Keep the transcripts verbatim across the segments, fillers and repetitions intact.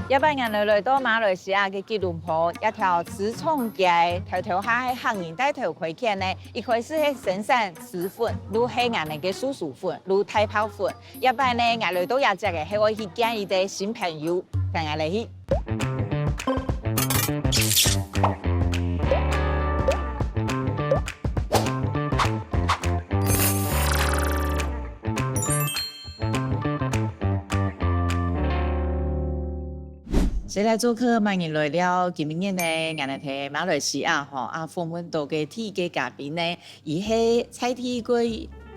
這擺𠊎來到馬來西亞个吉隆坡，一條自從街頭頭下係客人帶頭開墾呢，一開始係生產豬糞，就係𠊎等个樹薯糞，就大炮糞。這擺呢，𠊎來到這隻个係愛去見一個新朋友，跟𠊎來去。 誰來作客，歡迎來尞。今晡日呢，𠊎等在馬來西亞吼，啊，訪問到个第一個嘉賓呢，佢係在地个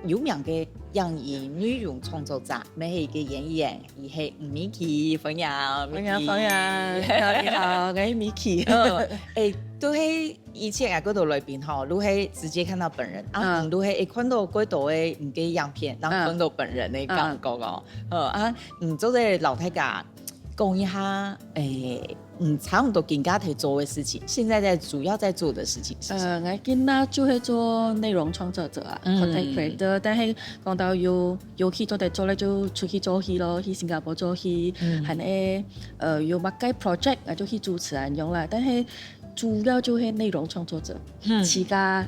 有名个影音內容創作者，乜係一個演員，佢係吳米琪，歡迎，歡迎，米琪。歡迎，你好，你好，𠊎係米琪。誒，都係 以前啊，過多來賓吼，就係直接看到本人啊，嗯。嗯，就係一看到過多个你个影片，然後嗯。看到本人个感覺哦。嗯。好啊，嗯，做得摎大家講一下，誒，嗯，差不多今下在做个事情，現在在主要在做的事情是什麼？呃，𠊎今下就係做內容創作者啊，嗯。Content creator，但係講到有，有戲做得做咧，就出去做戲咯，去新加坡做戲，嗯。還誒，呃，有麼个 project，啊，就去主持恁樣啦。但係 主要就係內容創作者，嗯。自家，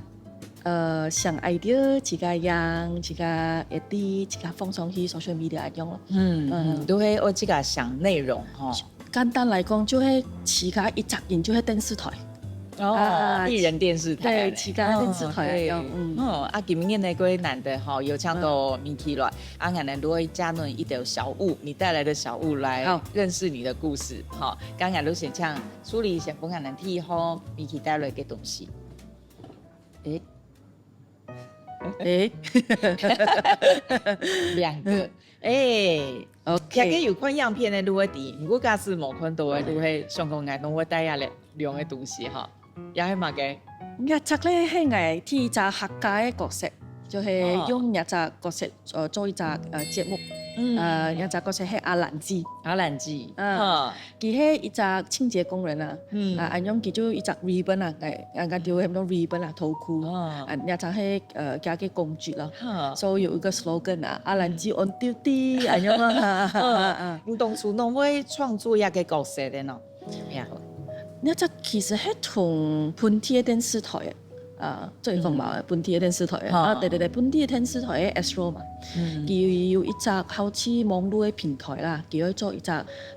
呃，想idea，自家樣，自家edit，自家放上去social media恁樣咯。嗯，嗯，嗯。都係愛自家想內容吼。簡單來講，就係自家一隻人就係電視台。哦，啊，一人電視台。對，自家電視台哦，對。嗯。哦，啊，今日呢，各位難得吼，有請到米琪來，嗯。啊，𠊎等都會加入一條小物，你帶來的小物來好。認識你的故事，吼。剛剛都先請 助理先分𠊎等第一項米琪帶來个東西。誒。誒。兩個。誒。OK。這個有看影片个就會知，毋過假使無看到个，就會想講𠊎攏會帶下來兩個東西吼。這係麼个？這隻咧係𠊎第一隻客家个角色，就係用這隻角色，呃，做一隻，呃，節目。嗯。呃，這隻角色係阿蘭姊。阿蘭姊。嗯。哈。 佢係一隻清潔工人啊，嗯。啊，恁樣佢就一隻ribbon啊，哎，啊，𠊎就喊做ribbon啊，頭箍。哦。啊，這隻係，呃，佢个工具咯。哈。所以有一個slogan啊，阿蘭姊on duty，恁樣啊。嗯。啊，啊。你當初仰會創作這個角色个呢？呀。這隻其實係同本地个電視台个，啊，做廣播个，嗯。本地个電視台个。哈。啊，對，對，對，本地个電視台个Astro嘛。嗯。佢有一隻好似網路个平台啦，佢愛做一隻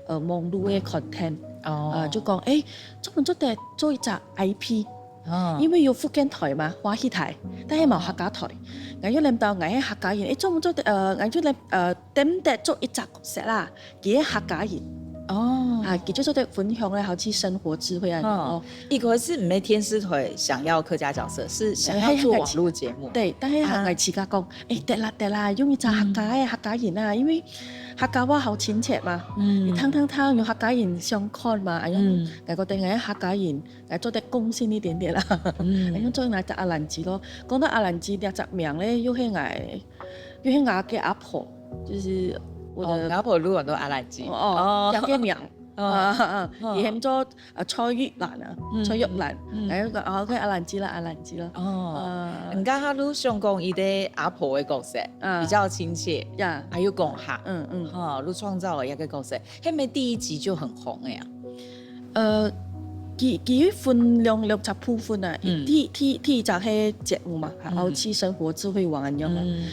呃，網路个content。哦。呃，就講，誒，做毋做得做一隻I P？哦。因為有福建台嘛，華語台，但係無客家台。𠊎又諗到𠊎係客家人，誒，做毋做得，呃，𠊎就諗，呃，得毋得做一隻角色啦，佢係客家人。哦。啊，佢就做得分享咧，好似生活智慧啊。哦。哦。一開始毋係電視台想要客家角色，是想要做網路節目。對，但係啊。𠊎自家講，誒，得啦，得啦，用一隻客家个，嗯。客家人啊，因為 客家話好親切嘛，嗯。你聽聽聽，有客家人想看嘛，哎呀，嗯。𠊎覺得𠊎客家人，𠊎做得貢獻一點點啦，嗯。哎呀，做𠊎隻阿蘭姊咯。講到阿蘭姊這隻名咧，又係𠊎，又係𠊎个阿婆，就是我的，哦，阿婆有喊做阿蘭姊。哦，哦。哦。這個名。哦。啊，啊，啊，哦。佢喊做 啊，蔡玉蘭啊，嗯，蔡玉蘭，嗯。哎，講，哦，OK，阿蘭姊啦，阿蘭姊啦。哦，啊。你剛剛都想講佢个阿婆个角色，啊。比較親切，呀。還有講客，嗯，嗯。哈，都創造了一個角色，係毋係第一集就很紅个呀？呃，佢，佢分兩，兩隻部分啊，嗯。第，第，第一隻係節目嘛，嗯。好似生活智慧王恁樣嘛。嗯。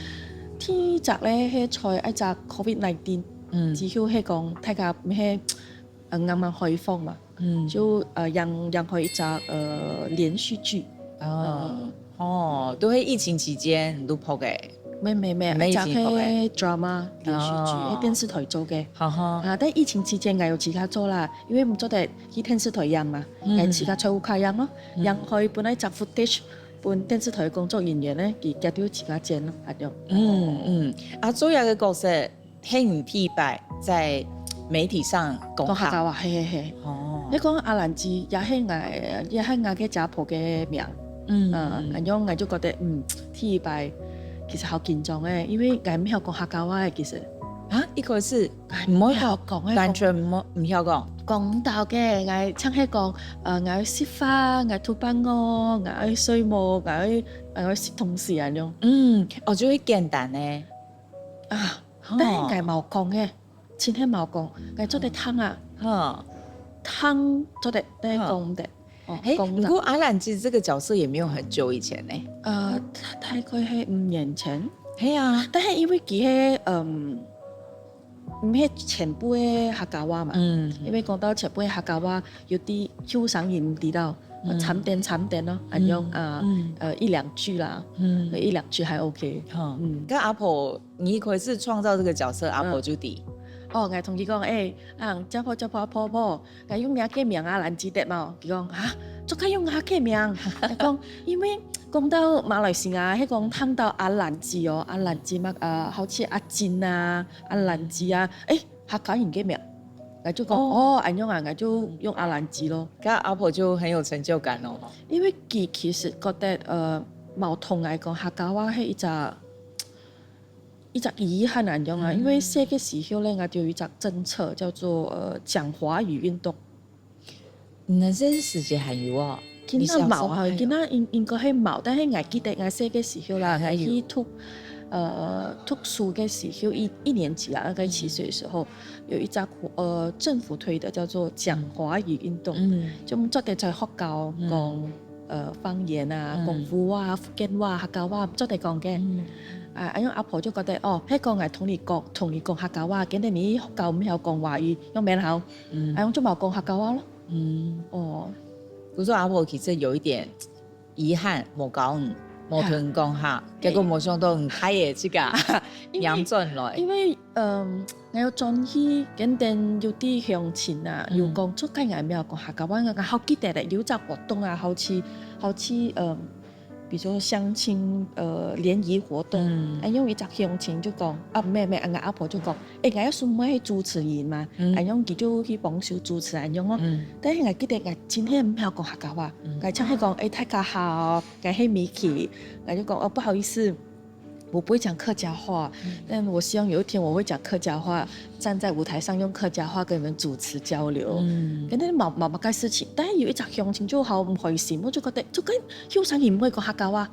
第二隻咧，係在一隻COVID nineteen，嗯。之後係講大家係，呃，慢慢開放嘛。 嗯。就，呃，演，演開一隻，呃，連續劇。哦。嗯。哦，都係疫情期間你都拍个？無，無，無，無疫情拍个。一隻係drama連續劇，哦。係電視台做个。好好。啊，但疫情期間𠊎有自家做啦，因為毋做得去電視台演嘛，嗯。𠊎自家在屋下演咯，嗯。演開本來隻footage，分電視台工作人員呢，佢，佢就自家剪咯，恁樣。嗯，嗯。啊，做這個角色， 係你第一擺在媒體上講客。講客家話，係，係，係。哦。你講阿蘭姊，也係𠊎，也係𠊎个姐婆个名。嗯，嗯，嗯。恁樣𠊎就覺得，嗯，第一擺其實好緊張欸，因為𠊎毋曉講客家話欸，其實。啊，一開始毋會講，毋曉講欸，完全毋會，毋曉講。講毋到个，𠊎淨係講，呃，𠊎愛食飯，𠊎肚餓，𠊎愛睡目，𠊎愛，𠊎愛食東西恁樣。嗯，哦，就係簡單个。啊，哦。但係𠊎無講欸。真係無講，𠊎做得聽啊，哈，聽做得，但係講毋得。哦，哎，講毋得。不過阿蘭姐這個角色也沒有很久以前呢。呃，大概係五年前，係啊，但係因為佢係，嗯，毋係全部个客家話嘛，嗯，因為講到全部个客家話，有啲後生人毋知道，呃，嗯慘點慘點咯，恁樣啊，嗯呃，一兩句啦，嗯，一兩句還 OK。哈，嗯跟阿婆，你一開始創造這個角色，阿婆就知。哦，𠊎同佢講，誒，啊，家婆家婆婆婆，𠊎用你个名啊，蘭子得無？佢講，哈，做麼个用𠊎个名？𠊎講，因為講到馬來西亞，係講聽到阿蘭子哦，阿蘭子嘛，呃，好似阿珍啊，阿蘭子啊，誒，客家人个名，𠊎就講，哦哦，恁樣啊，𠊎就用阿蘭子咯。該阿婆就很有成就感哦。因為佢其實覺得，呃，無同𠊎講客家話係一隻一隻遺憾恁樣啊，因為細个時候咧，𠊎就有一隻政策叫做呃講華語運動。你細時節還有哦？今仔無啊，今仔應應該係無，但係𠊎記得𠊎細个時候啦，𠊎去讀呃讀書个時候一一年級啊，大概七歲的時候，有一隻呃政府推的叫做講華語運動，嗯就做得在學校講呃方言啊、廣府話、福建話、客家話，做得講个。嗯啊，恁樣阿婆就覺得哦，係講𠊎同你講，同你講客家話，今仔日你學校毋曉講華語，用免好，嗯啊，用就無講客家話咯。嗯，哦，故所阿婆其實有一點遺憾，無教你，無同你講哈，結果無想到你開个這個因為䀴轉來。因為嗯，𠊎有轉去跟等有啲鄉親啊，有講做該𠊎毋曉講客家話，𠊎好記得咧，有隻活動啊，好似好似嗯。比如說鄉親呃聯誼活動，嗯哎，用一隻鄉親就講啊，毋係毋係，𠊎阿婆就講，誒，𠊎个孫妹係主持人嘛，嗯哎，用佢就去幫手主持恁樣咯。嗯但係𠊎記得𠊎真係毋曉講客家話，𠊎淨係講，誒，大家好，𠊎係Miki，𠊎就講，哦，不好意思，我不會講客家話，但我希望有一天我會講客家話，站在舞台上用客家話跟你們主持交流。嗯跟那毛毛毛个事情，但是有一隻鄉親就好毋開心，我就覺得就跟後生人毋會講客家話，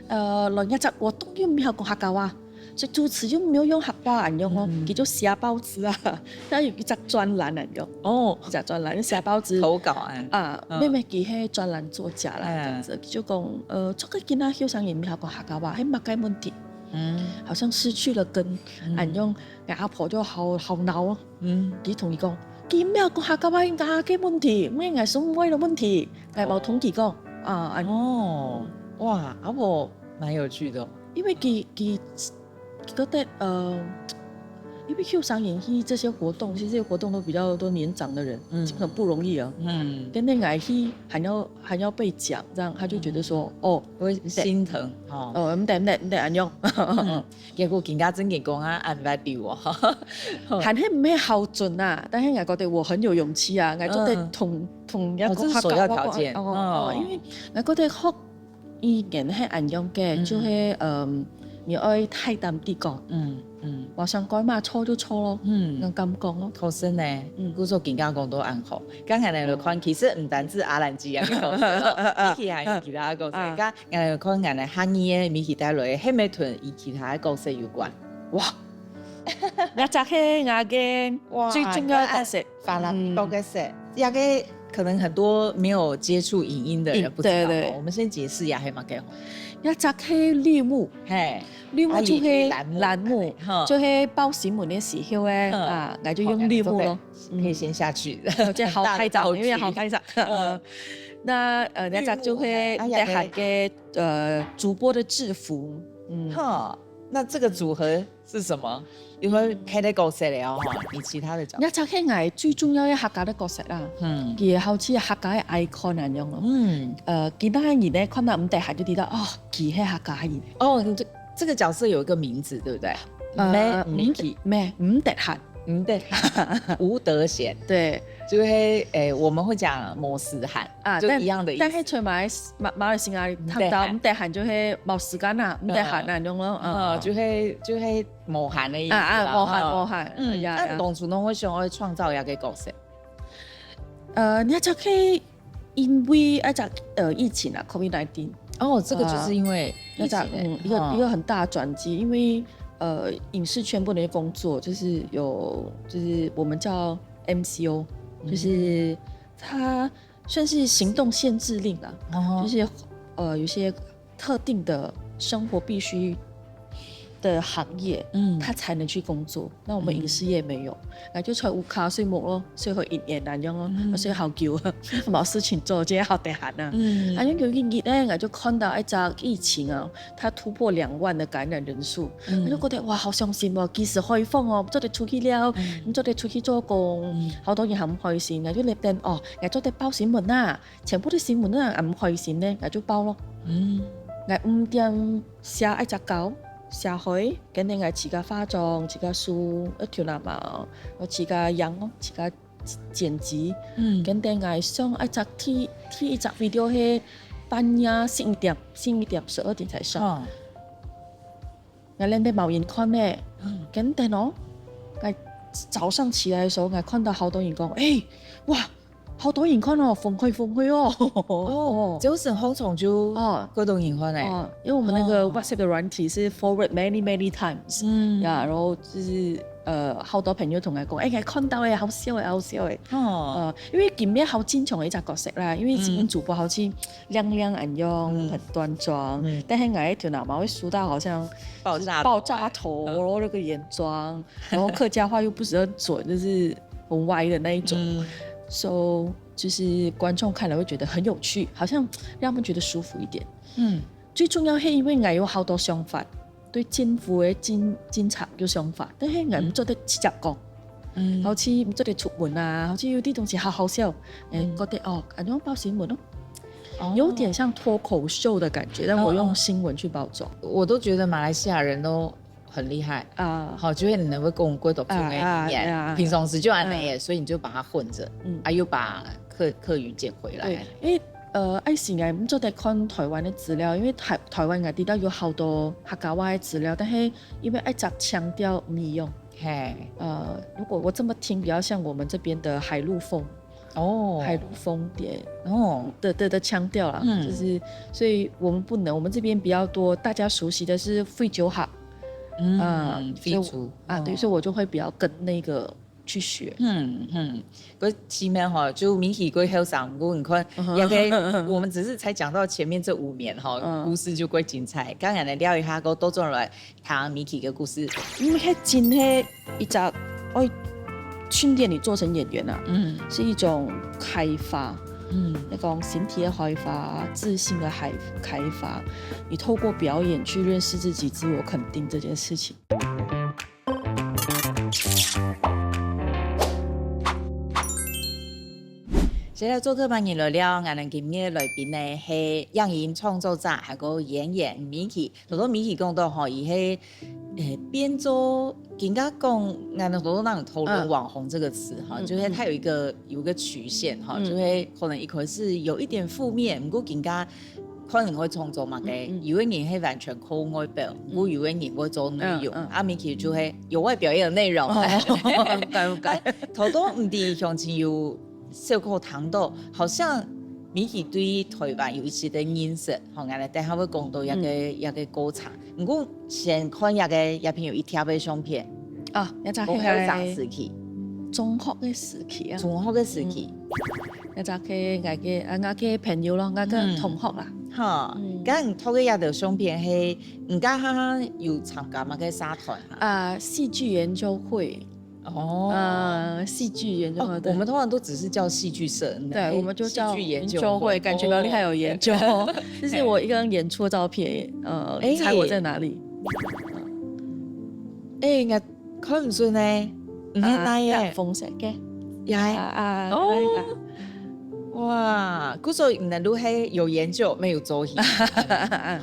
呃，來一隻活動又毋曉講客家話，所以主持又沒有用客話恁樣哦，佢就寫報紙啊，佢有一隻專欄恁樣，哦，一隻專欄寫報紙。投稿啊，啊，嗯妹妹佢係專欄作家啦，嗯這樣子就講，呃，這個今仔後生人毋曉講客家話，係麼个問題？嗯好像失去了根，恁樣，𠊎阿婆就好好惱哦。嗯佢同佢講，佢毋曉講客家話，應該个問題，毋係𠊎孫妹个問題，𠊎無同佢講啊，恁哦，哇，阿婆蠻有趣的哦。因為佢佢佢覺得呃，因為後生人去這些活動，其實這些活動都比較多年長的人，嗯很不容易啊。嗯，跟那𠊎去還要還要被講，這樣他就覺得說，哦，會心疼哈。哦，毋得毋得毋得恁樣。結果今仔正經講啊，恁樣對哦。還係毋係好準啊，但係𠊎覺得我很有勇氣啊，𠊎做得同同一個哦，這是首要條件哦，哦因為𠊎覺得學語言係恁樣个，嗯就係嗯，你愛大膽地講，嗯嗯無相干嘛，錯就錯咯，嗯，恁敢講咯。確實呢，嗯故所今仔講到恁好，剛才來看，其實毋單止阿蘭姐个角色哦，其實還有其他角色。啊剛才來看，𠊎个客語个Miki帶來个，係毋係同佢其他个角色有關？哇，這隻係𠊎个哇最重要个角色。法拉多个色，這個可能很多沒有接觸影音的人不知道哦。嗯，對對。我們先解釋一下，係麼个？這隻係綠幕，嘿，綠幕就係啊，也可以欄目。欄目，哈就係報新聞个時候咧，嗯啊，𠊎就用綠幕咯。可以先下去。這好開場，很大的道具因為好開場。嗯那呃，這隻就係綠幕，哎呀得閒个呃主播个制服，嗯。哈，那這個組合是什麼？因為別个角色了哦，你其他的角色。這隻係𠊎最重要个客家个角色啦。嗯佢好似客家个icon恁樣咯。嗯，呃，其他人咧看到吳德涵就知道，哦，佢係客家人。哦，你這這個角色有一個名字，對不對？呃，咩，Miki，咩，吳德涵。嗯，對，吳德賢，對就係誒，我們會講無時間啊，就但一樣的意思。但係在馬來西馬馬來西亞聽到吳德涵就係無時間啊，吳德涵啊，恁樣咯，啊，嗯，就係就係無閒的意思啦啊啊，無閒哈無閒，嗯，呀呀。那當初攏會想要創造一個角色。呃，你這隻係因為一隻呃疫情啊，COVID nineteen，哦，這個就是因為那隻疫情欸嗯一個哦一個很大的轉機，因為呃影视圈不能工作，就是有就是我们叫 M C O，就是他算是行动限制令啦，就是呃有些特定的生活必须的行业，嗯，他才能去工作。那我们影视业没有，那就穿屋卡睡目咯，睡好一年那样咯，睡好久，没事情做，今天好得閒啊。嗯，啊，有一日呢，我就看到一则疫情啊，它突破两万的感染人数，我就觉得哇，好伤心哦，几时开放哦，做得出去了，做得出去做工，好多人很开心，我就那边哦，我做得报新闻啊，全部的新闻啊，很开心呢，我就报咯。嗯，我五点写一只稿，写好，跟等我自家化妆，自家梳，一条那毛，我自家养哦，自家剪辑，嗯，跟等我上一只第第一只 video 是半夜十一点，十一点十二点才上。哦，我连得冇人看呢，跟等哦，我早上起来的时候，我看到好多人讲，哎，哇，好多人看哦，分开分开哦。哦，这种红虫就哦，各种人看呢。哦，因为我们那个 WhatsApp 的软体是 forward many many times，嗯，呀，然后就是呃，好多朋友同我讲，哎，我看到哎，好笑哎，好笑哎。哦，呃，因为今日好坚强的一只角色啦，因为今日主播好像亮亮很样，很端庄，但是我一头那毛会梳到好像爆炸爆炸头，然后那个眼妆，然后客家话又不是很准，就是很歪的那一种，so 就是观众看了会觉得很有趣，好像让他们觉得舒服一点。嗯，最重要是因为我有好多想法，对政府的政政策有想法，但是我不做得直接讲，嗯，好像不做得出门啊，好像有啲东西好好笑，哎，觉得哦，反正报新闻哦，有点像脱口秀的感觉，但我用新闻去包装。我都觉得马来西亚人都很厉害啊，好，就会能够讲过多种的语言，平常时就安排耶，所以你就把它混着，嗯，啊，又把客客语捡回来。对，因为呃，爱情啊，你做得看台湾的资料，因为台台湾啊，知道有好多客家话的资料，但是因为爱讲腔调没用。嘿，呃，如果我这么听，比较像我们这边的海陆丰，哦，海陆丰点哦的的的腔调啦，嗯，就是所以我们不能，我们这边比较多大家熟悉的是惠州话，嗯，啊，所以我啊，对，所以我就会比较跟那个去学。嗯嗯，不过前面哈，就米奇过后生，不过你看，也可以，我们只是才讲到前面这五年哈，故事就过精彩。刚才呢聊一下，过多转来。 听米奇个故事。因为迄真系一只，哦，训练你做成演员啊，嗯，是一种开发，嗯，那种形体的开发、自信的开开发，你透过表演去认识自己、自我肯定这件事情。现在做客帮你聊聊，俺们今日来宾呢系影音创作者，还有演员米奇。 头头米奇讲到吼，伊係，诶，变做，人家讲，俺头头那讨论网红这个词哈，就是它有一个有一个曲线哈，就是可能一开始有一点负面，不过人家可能会创作嘛个，有个人系完全靠外表，不过有个人会做内容，啊，米奇就系有外表也有内容。敢敢，头头毋知详情有 小可谈到，好像米奇对台湾有一些的认识，吼，俺等下会讲到一个一个过程。不过先看一个一篇有一条的相片，啊，一只个中学个时期，中学个时期啊，中学个时期，一只个俺个俺个朋友咯，俺个同学啦，哈，刚你拖个一条相片系，你刚刚有参加么个社团哈？啊，戏剧研究会。 哦，呃，戏剧研究会，对，我们通常都只是叫戏剧社，对，我们就叫戏剧研究会，感觉苗栗还有研究，这是我一个人演出的照片，呃，猜我在哪里？哎，应该看唔出呢，你看哪耶？红色个，呀，啊，哦，哇，故所你们都系有研究，没有做戏，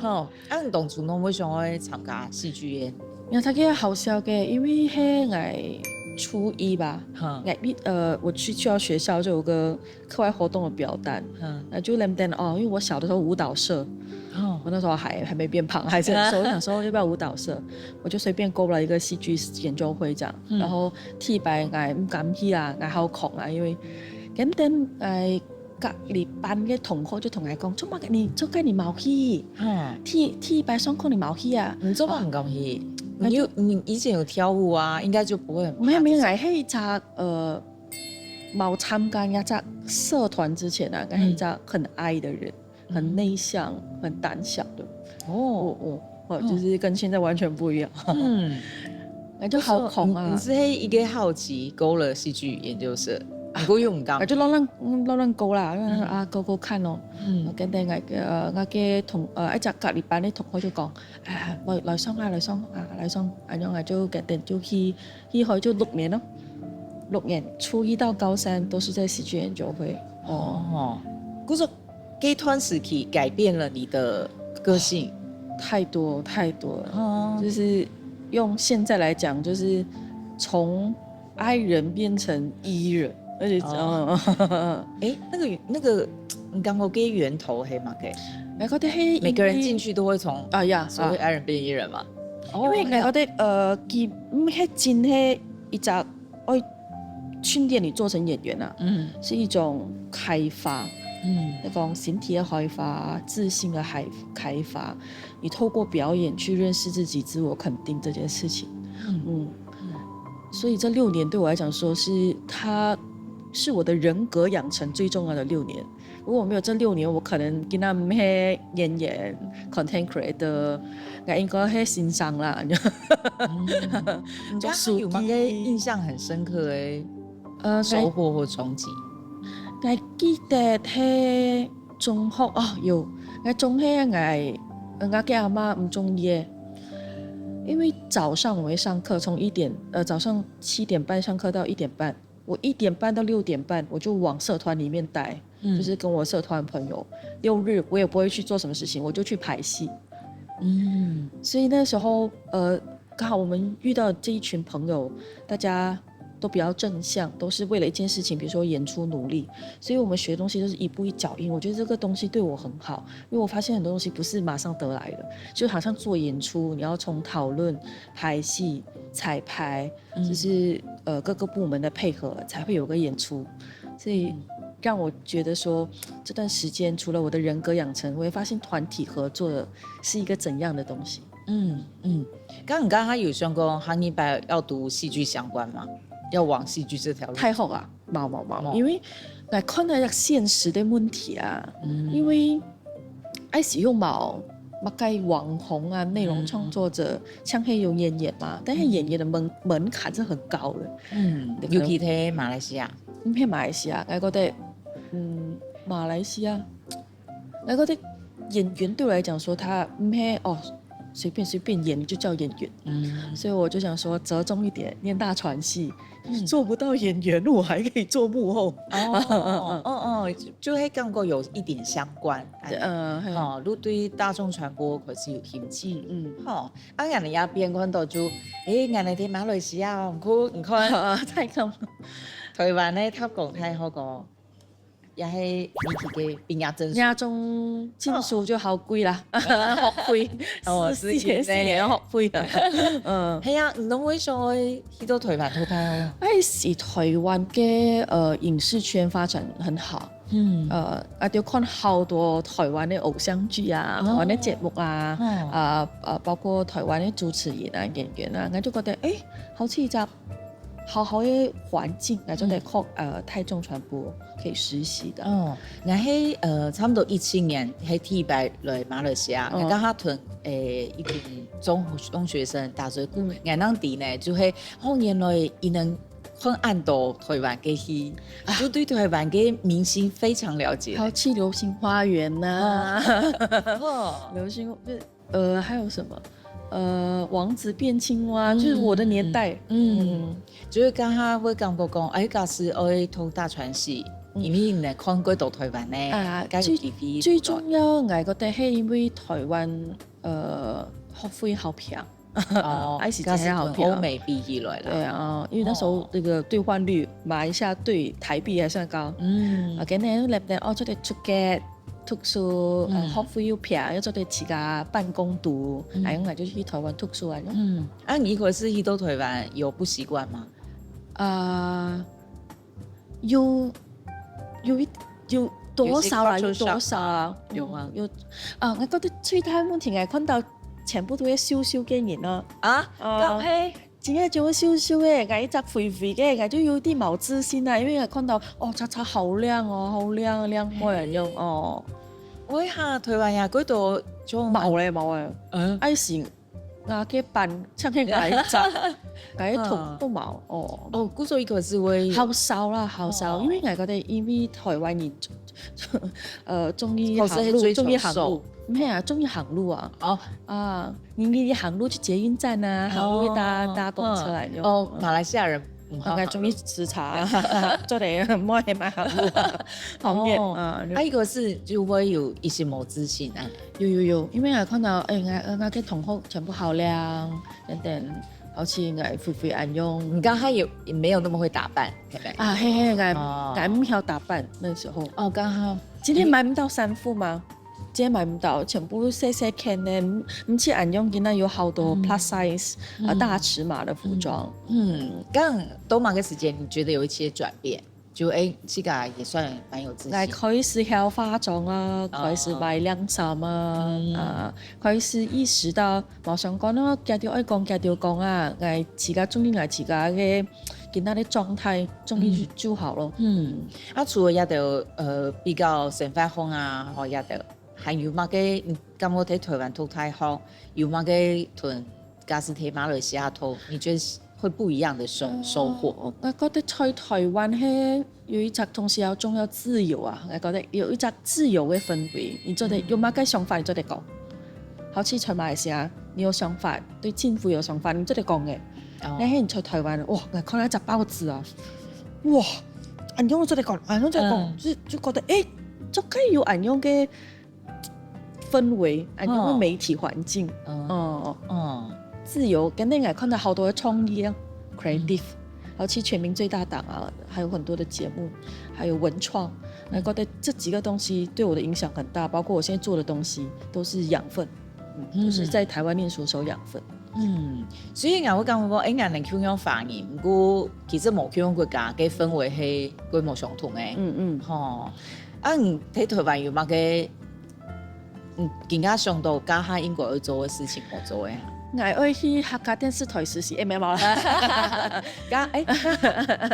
吼。 啊，你当初侬为什么会参加戏剧院？因为他个好笑个，因为嘿，我初一吧，我一呃，我去去到学校就有个课外活动的表单，那就那边哦，因为我小的时候舞蹈社，我那时候还还没变胖，还是很瘦，我想说要不要舞蹈社，我就随便勾了一个戏剧研究会这样，然后第一擺我毋敢去啊，我好恐啊，因为跟等哎。 隔離班个同學就同𠊎講：「做麼个你做該你無去？哈，第第一擺上課你無去啊？」你做麼毋敢去？你有你以前有跳舞啊，应该就不会很怕没有没有，这种哎，那一只呃，冇参加那只社团之前啊，那一只很矮的人，很内向、很胆小的。哦，哦哦，哦，就是跟现在完全不一样，嗯，那就好恐啊你你！是黑一个好奇勾勒戏剧研究社，你不用讲啊，，就乱乱嗯乱乱勾啦，乱乱啊勾勾看咯。嗯跟等那个呃那个同呃一只隔离班的同学就讲，哎，来来上啊，来上啊，来上，啊，然后就跟等就去去好就六年咯，六年初一到高三都是在戏剧研究会。哦，哦，可是这段时期改变了你的个性太多太多了，哦，就是用现在来讲，就是从 I 人变成 E 人，而且哦嗯，哎，那个那个，你刚刚给源头黑吗？可以，然后的黑每个人进去都会从啊呀，所谓啊 I 人变 E 人嘛。因为哦，然后的呃，佢唔系真系一只爱训练你做成演员啊，嗯是一种开发，嗯那种形体的开发、自信的开开发，你透过表演去认识自己、自我肯定这件事情。嗯嗯，所以这六年对我来讲说是它是我的人格养成最重要的六年。如果没有这六年，我可能今天唔系演员、content creator，那应该系先生啦。你刚刚有没有印象很深刻的呃，收获或冲击？还记得系中学哦，有，那中学我呃我个阿妈唔中意耶，因为早上我会上课，从一点呃早上七点半上课到一点半，我一点半到六点半我就往社团里面待，嗯就是跟我社团朋友，六日我也不会去做什么事情，我就去排戏。嗯所以那时候呃，刚好我们遇到这一群朋友，大家都比较正向，都是为了一件事情，比如说演出努力，所以我们学东西都是一步一脚印。我觉得这个东西对我很好，因为我发现很多东西不是马上得来的，就好像做演出，你要从讨论、排戏、彩排，就是呃各个部门的配合，才会有个演出。所以让我觉得说，这段时间除了我的人格养成，我也发现团体合作是一个怎样的东西。嗯嗯，刚刚刚他有想过，他一般要读戏剧相关吗？要往戏剧这条路？太好啊，冇冇冇，哦因为来看到一个现实的问题啊，嗯因为爱使用冇，乜该网红啊，内容创作者，像黑有演员嘛，但是演员的门门槛是很高的。嗯，那个尤其在马来西亚，唔系马来西亚，我觉得，嗯，马来西亚，我觉得演员对我来讲说，他唔系哦，随便随便演就叫演员，嗯所以我就想说折中一点，念大传系，做不到演员，我还可以做幕后。哦哦哦哦，就会跟过有一点相关。呃，还有哦，如对大众传播可是有兴趣。嗯哦，啊，人家边看到就，诶，人家在马来西亚哦，你看，你看太看台湾的他讲太好个，也系你去个毕业证书。亚中证书就好贵啦，学费，哦四是年四年学费啊，嗯。系啊，你都会想去到台湾偷拍哦。哎，是台湾的呃影视圈发展很好，嗯呃，啊，就看好多台湾的偶像剧啊，哦台湾的节目啊，哦啊呃，包括台湾的主持人啊、演员啊，我就觉得哎，好似一只好好的环境，来做得靠呃大众传播可以实习的。哦，然后呃，差不多一七年，还第一摆来马来西亚，嗯然后他同诶一群中中学生打嘴鼓，然后当地呢就会，哦，原来伊能看恁多台湾个戏，就对台湾个明星非常了解。好去流星花园呐、哦，流星就呃还有什么？呃，王子变青蛙，就是我的年代。嗯，就是刚刚会感觉讲，哎，假使爱读大传系，因为你看过到台湾呢，啊该有机会最重要，我觉得是因为台湾呃学费好平，哦，I C 假使还好平。同欧美比起来啦，对啊，因为那时候那个兑换率，马来西亚对台币还算高。嗯啊，跟人来的哦，这里出国读书，呃，学费又便宜，又做得自家办公读，哎，我就去台湾读书啊。嗯，啊，你一开始去到台湾有不习惯吗？啊，有有一有多少啦？有些有多少啊？有啊有啊，我觉得最大的问题，我看到全部都係瘦瘦个人啊。啊，哦。講，嘿。真个全部瘦瘦个，𠊎一隻肥肥个，𠊎就有點無自信啊，因為𠊎看到，哦，茶茶好靚哦，好靚，靚妹恁樣哦。喂哈，台灣也幾多種。無咧，無咧。嗯。愛死，𠊎个班，像个𠊎一隻，𠊎个同都無哦。哦，故所一個是會。好少啦，好少，哦。因為𠊎覺得，因為台灣人，呃，中意行路，可是會追求中意行路，瘦。毋係啊，中意行路啊。哦。啊，你你你行路去捷運站啊，行路去搭哦，搭公車啊，嗯。有。哦，馬來西亞人，嗯，好，好。應該中意食茶啊，做得買買行路啊，方便哦，啊。啊，一個是就會有一些無自信啊。有有有，因為我看到，哎，𠊎𠊎个同學全部好靚，等等，好似𠊎肥肥恁樣。你剛開始也沒有那麼會打扮，對不對？啊，嘿嘿，𠊎哦。𠊎毋曉打扮那時候。哦，剛好。今天買不到衫褲嗎？今天買不到，全部細細件呢，毋，毋知恁樣，今天有好多嗯。plus size，呃，嗯。大尺碼的服裝。嗯，剛到哪個時間你覺得有一些轉變？就，哎，這個也算蠻有自信。來開始曉化妝啊，哦。開始買靚衫啊，嗯。啊，開始意識到，無想講咯，遽條愛講，遽條講啊，𠊎自家中意𠊎自家个今仔日狀態，中意就，嗯。就好咯。嗯，啊，除了這兜，呃，比較生活上啊，吼，這兜，還有麼个，你感覺在台灣讀大學，有麼个同假使在馬來西亞讀，你覺得是會不一樣的收，收穫？呃，𠊎覺得在台灣係有一隻東西好重要，自由啊。𠊎覺得有一隻自由个氛圍，你做得，嗯。有麼个想法，你做得講。好似在馬來西亞，你有想法，對政府有想法，你做得講个。哦。但係你在台灣，哇，𠊎看到一隻報紙啊，哇，恁樣做得講，恁樣做得講，嗯。就，就覺得，誒，就可以有恁樣个氛圍，恁樣个媒體環境。嗯。哦。嗯。自由，跟那個看到好多的創意啊，creative，嗯。然後去全民最大黨啊，還有很多的節目，還有文創，嗯。我覺得這幾個東西對我的影響很大，包括我現在做的東西都是養分，嗯，嗯。都是在台灣念書的時候養分。嗯，所以𠊎會感覺講，誒，𠊎等共樣華人，毋過其實無共樣國家个氛圍係幾無相同个。嗯，嗯。吼，啊，你在台灣有麼个 嗯，今下想到這下應該愛做个事情無做个啊？𠊎愛去客家電視台實習，誒，無，無啦。這，誒，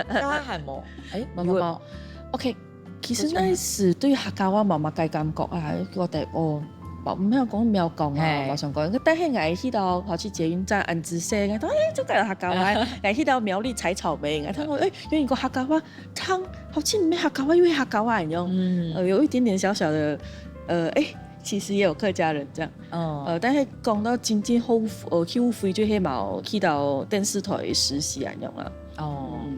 這下還無，誒，無，無，有無。OK，其實那時對客家話無麼个感覺啊，覺得哦，無，毋曉講，毋曉講啊，嘿。無想講。但係𠊎去到好似捷運站恁仔細，𠊎講，誒，這個客家話，𠊎去到苗栗採草莓，𠊎聽講，誒，有一個客家話， 唱，好像毋係客家話，又係客家話恁樣。嗯。呃，有一點點小小的，呃，誒，其實也有客家人這樣。哦。呃，但是講到真正後，呃，後悔就係無去到電視台實習恁樣啊。哦。嗯。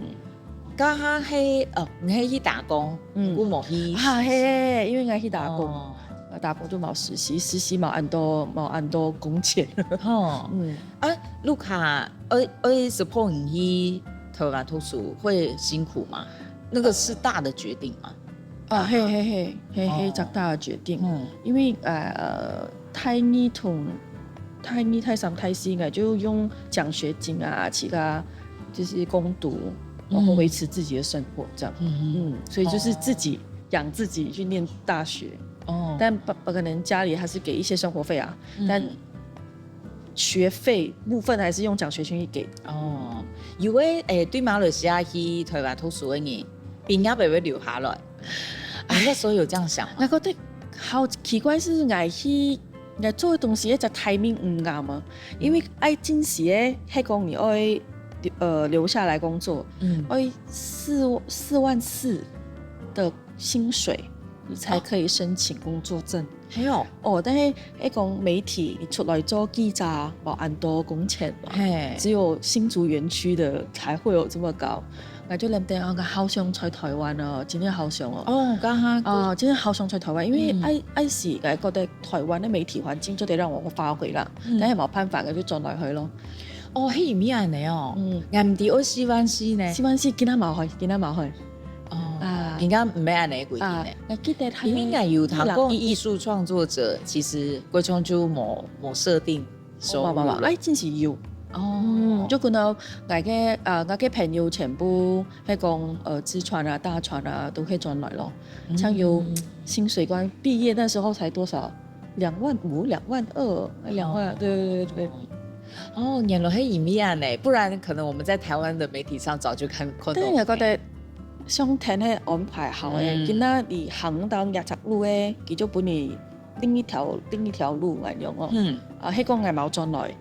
這下係，呃，你係去打工，嗯。有無去？啊，係，因為𠊎去打工。哦。 啊，打工就無實習，實習無恁多，無恁多工錢。吼。嗯。啊，Luca，愛，愛support你去台灣讀書會辛苦嗎？那個是大的決定嗎？啊，嘿，嘿，嘿，嘿，哦。嘿，這大的決定。嗯。因為，呃，大二同，大二、大三、大四應該就用獎學金啊，其他就是工讀，然後維持自己的生活這樣。嗯。嗯，所以就是自己養自己去念大學。哦。哦。但不，不可能家裡還是給一些生活費啊，嗯。但學費部分還是用獎學金去給。哦，有个，誒，對馬來西亞去台灣讀書个人，畢業會留下來。你那時候有這樣想嗎？𠊎覺得好奇怪，係𠊎去，𠊎做个東西，一隻timing毋啱啊。因為愛進時个，係講你愛，呃，留下來工作，嗯。愛四，四萬四的 薪水，你才可以申請工作證。還有？哦，但是，誒，講媒體，你出來做記者，無恁多工錢嘛。嘿。只有新竹園區的才會有這麼高。𠊎就諗等，啊，好想在台灣哦，真的好想哦。哦，剛剛。啊，真的好想在台灣，因為，嗯。愛，愛死，𠊎覺得台灣的媒體環境做得讓我發揮啦，嗯。但是無辦法，𠊎就轉來去咯。哦，係毋係恁樣哦？嗯。𠊎毋知愛四萬四呢。四萬四，今仔無去，今仔無去。 哦，啊。應該毋係恁樣个規定呢。啊，𠊎記得還因為𠊎有聽講藝術創作者，其實過去就無，無設定收入了。無，無，無，哎，真係有。哦。嗯，就看到𠊎个，啊，𠊎个朋友全部，係講，呃，資傳啊、大傳啊，都會轉來咯。嗯。像有薪水官畢業那時候才多少？兩萬五、兩萬二、兩萬，對對對對。哦，原來係因為恁呢，不然可能我們在台灣的媒體上早就看，看到。但係我覺得上天係安排好个，嗯。今仔日行到這條路个，佢就分你另一條，另一條路恁樣哦。嗯。啊，係講𠊎無轉來。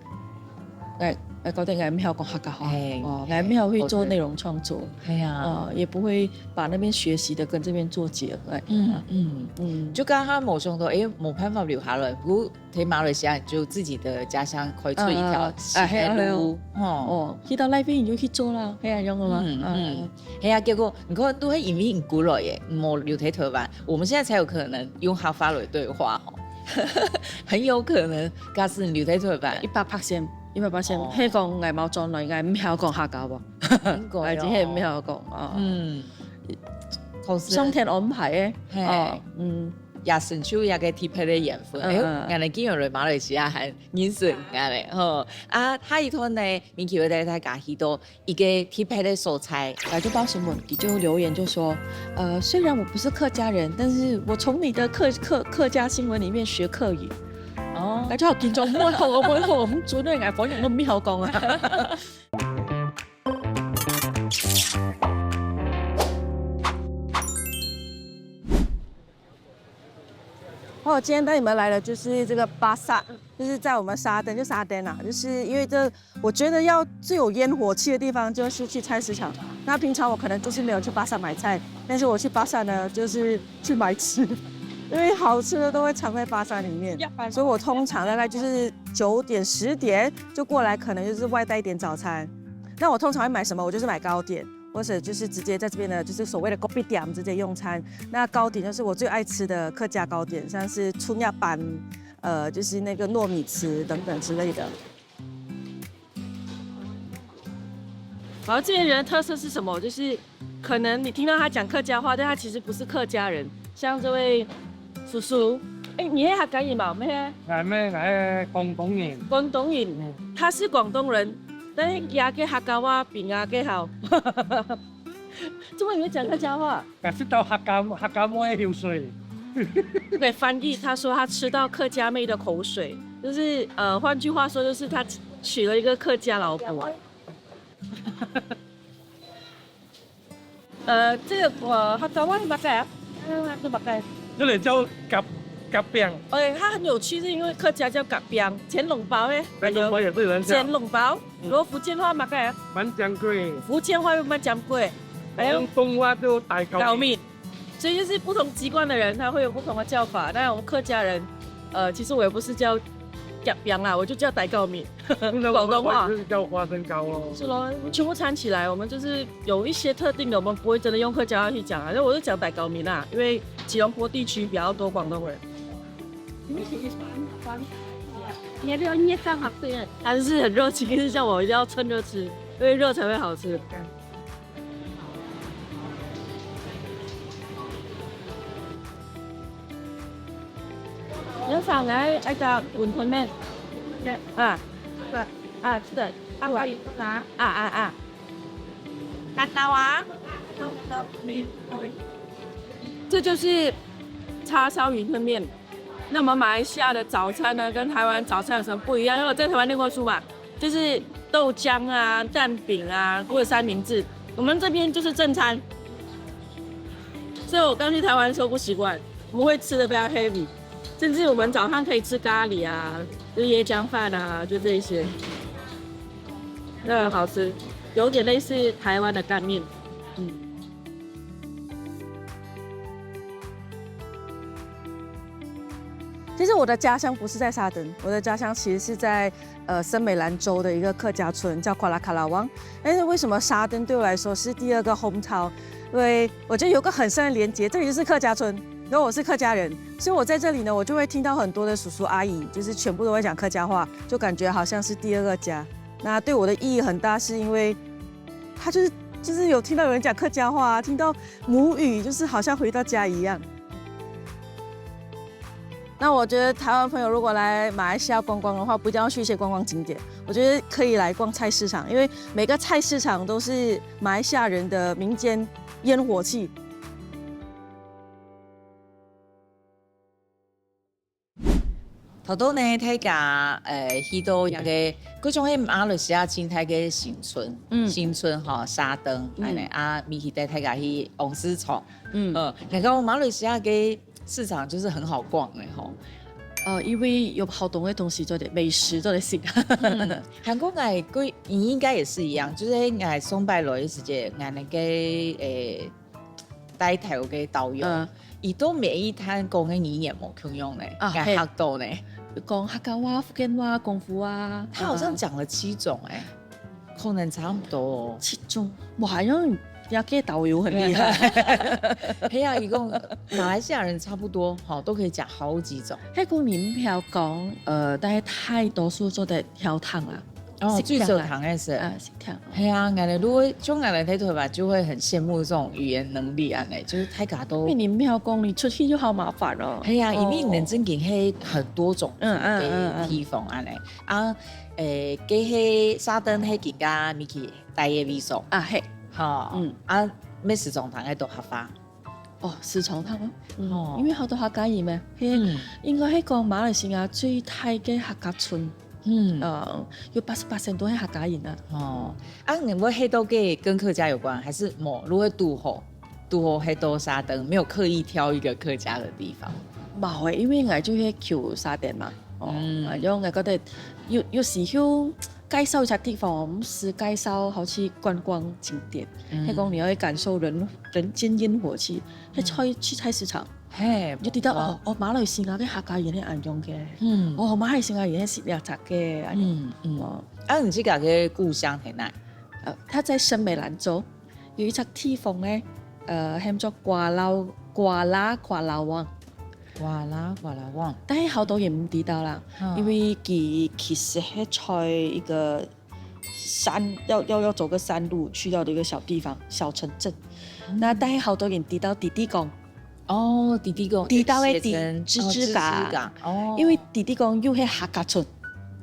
𠊎，𠊎覺得𠊎毋曉講客家話，哦，𠊎毋曉去做內容創作，係啊，哦，也不會把那邊學習的跟這邊做結合。嗯嗯，就剛剛無想到，欸，無辦法留下來，不過在馬來西亞你就自己的家鄉開出一條新的路，哦，去到那邊你就去做啦，係啊，恁樣嘛，嗯嗯，係啊，結果你看都係因為你過來耶，無留在台灣，我們現在才有可能用客話來對話哦，很有可能，假使你留在台灣，一百趴先。 一百趴先，哦。係講𠊎無轉來，𠊎毋曉講客家話，𠊎真係毋曉講啊。嗯，可是上天安排个，係，哦，嗯，也成就一個特別个緣分。哎喲，嗯嗯，𠊎等今日來馬來西亞還認識𠊎咧，吼。啊，下一段呢，明琪會帶大家去到一個特別个所在。來就報新聞，佢就留言就說，呃，雖然我不是客家人，但是我從你的客客客家新聞裡面學客語。 哦，大家好緊張，毋好學，毋好學，毋準个，𠊎反正都毋曉講啊。好，今天帶你們來的就是這個巴薩，就是在我們沙登，就沙登啊，就是因為這 我覺得要最有煙火氣的地方就是去菜市場。那平常我可能就是沒有去巴薩買菜，但是我去巴薩呢，就是去買吃，因為好吃的都會藏在巴薩裡面，所以我通常大概就是九點、十點就過來，可能就是外帶一點早餐。那我通常會買什麼？我就是買糕點，或者就是直接在這邊的，就是所謂的 kopitiam 直接用餐。那糕點就是我最愛吃的客家糕點，像是春藥粄，呃，就是那個糯米糍等等之類的。 然後這邊人的特色是什麼？就是可能你聽到他講客家話，但他其實不是客家人。像這位叔叔，哎，你係客家人嘛？毋係？𠊎毋係，𠊎係廣東人。廣東人，嗯。他是廣東人，但是佢个客家話比𠊎个好。做麼你會講客家話？ 𠊎食到客家，客家妹个口水。OK，翻譯，他說他吃到客家妹的口水，就是，呃，換句話說，就是他娶了一個客家老婆。呃，這個，呃，客家話係麼个啊？客家話係麼个？這個叫夾，夾餅。哎，它很有趣，是因為客家叫夾餅，乾隆包，哎。乾隆包也是有人叫。乾隆包，嗯。然後福建話麼个啊？滿江粿。福建話又滿江粿。哎喲。廣東話就大搞麵。搞麵。 所以就是不同籍貫的人，他會有不同的叫法。那我們客家人，呃，其實我也不是叫夾餅啦，我就叫大搞麵，廣東話。就是叫花生糕咯。是咯，全部摻起來，我們就是有一些特定的，我們不會真的用客家話去講啊。那我就講大搞麵啦，因為吉隆坡地區比較多廣東人。你要不要捏上好吃？他就是很熱情，一直叫我一定要趁熱吃，因為熱才會好吃。 你想來愛个雲吞麵？啊，啊，是的，啊，啊，啊，啊。拿刀啊。這就是叉燒雲吞麵。那我們馬來西亞的早餐呢，跟台灣早餐有什麼不一樣？因為我在台灣念過書嘛， 就是豆漿啊、蛋餅啊，或者三明治。我們這邊就是正餐，所以我剛去台灣的時候不習慣，我們會吃得非常 heavy，甚至我們早上可以吃咖哩啊，就是椰漿飯啊，就這一些，那很好吃，有點類似台灣的乾麵，嗯。 其實我的家鄉不是在沙登，我的家鄉其實是在，呃，森美蘭州的一個客家村，叫Kuala Kalawang。但是為什麼沙登對我來說是第二個hometown？因為我覺得有個很深的連結，這裡就是客家村，然後我是客家人，所以我在這裡呢，我就會聽到很多的叔叔阿姨，就是全部都會講客家話，就感覺好像是第二個家。那對我的意義很大，是因為他就是，就是有聽到有人講客家話啊，聽到母語，就是好像回到家一樣。 那我覺得台灣朋友如果來馬來西亞觀光的話，不一定要去一些觀光景點，我覺得可以來逛菜市場，因為每個菜市場都是馬來西亞人的民間煙火氣。好多呢，大家呃去到一个，各种个马来西亚清代个新村，嗯，新村吼，沙登，嗯，安尼啊，咪去带大家去往市场，嗯，嗯，感觉马来西亚个市场就是很好逛的吼。呃，因为有好多个东西做得，美食做得食。嗯，韩国来个，你应该也是一样，就是来上班来的时节，俺那个诶。带头个导游，嗯，伊都每一摊讲个语言无共样呢，啊，俺吓到呢。讲客家话、福建话、广府话，他好像讲了七种哎，可能差不多哦。七种，哇，好像那个导游很厉害。嘿啊，一共马来西亚人差不多哈，都可以讲好几种。还讲你们不要讲，呃，大概太多数做得跳糖啊。哦，最少糖的是。啊，是跳。系啊，俺哋如果像俺哋在台湾就会很羡慕这种语言能力啊，呢，就是大家都。因为你没有讲，你出去就好麻烦了。系啊，因为你正经系很多种族的地方啊，呢，啊，诶，佢系沙登系更加你去待个位所啊，嘿，好，嗯，啊，乜时常谈个都客话。 哦，时常谈啊，嗯，哦，因为好多客家人嘛，嘿，应该系讲马来西亚最大个客家村，嗯，呃，有八十八都系客家人啊。哦，啊，你会黑到个跟客家有关，还是某如果堵好，堵好黑到沙登，没有刻意挑一个客家的地方？冇诶，因为我就系求沙登嘛，哦，嗯，啊，因为我觉得有有时候 介绍一下地方哦，毋使介绍好去观光景点，嗯，还讲你要去感受人人间烟火气，还去去菜市场，嘿，你就知道哦，哦，马来西亚个客家人系恁样个，嗯，哦，马来西亚人系食这个个，嗯嗯，哦，啊，你自家个故乡在哪？呃，他在圣美兰州，有一只地方呢，呃，喊做瓜拉瓜拉瓜拉旺。 哇啦哇啦旺。但是好多人毋知道啦，因为佢其实係在一个山，要要要走个山路去到的一个小地方、小城镇。那但是好多人知道弟弟讲，哦，弟弟讲，知道个知，知知港，哦，因为弟弟讲又系客家村。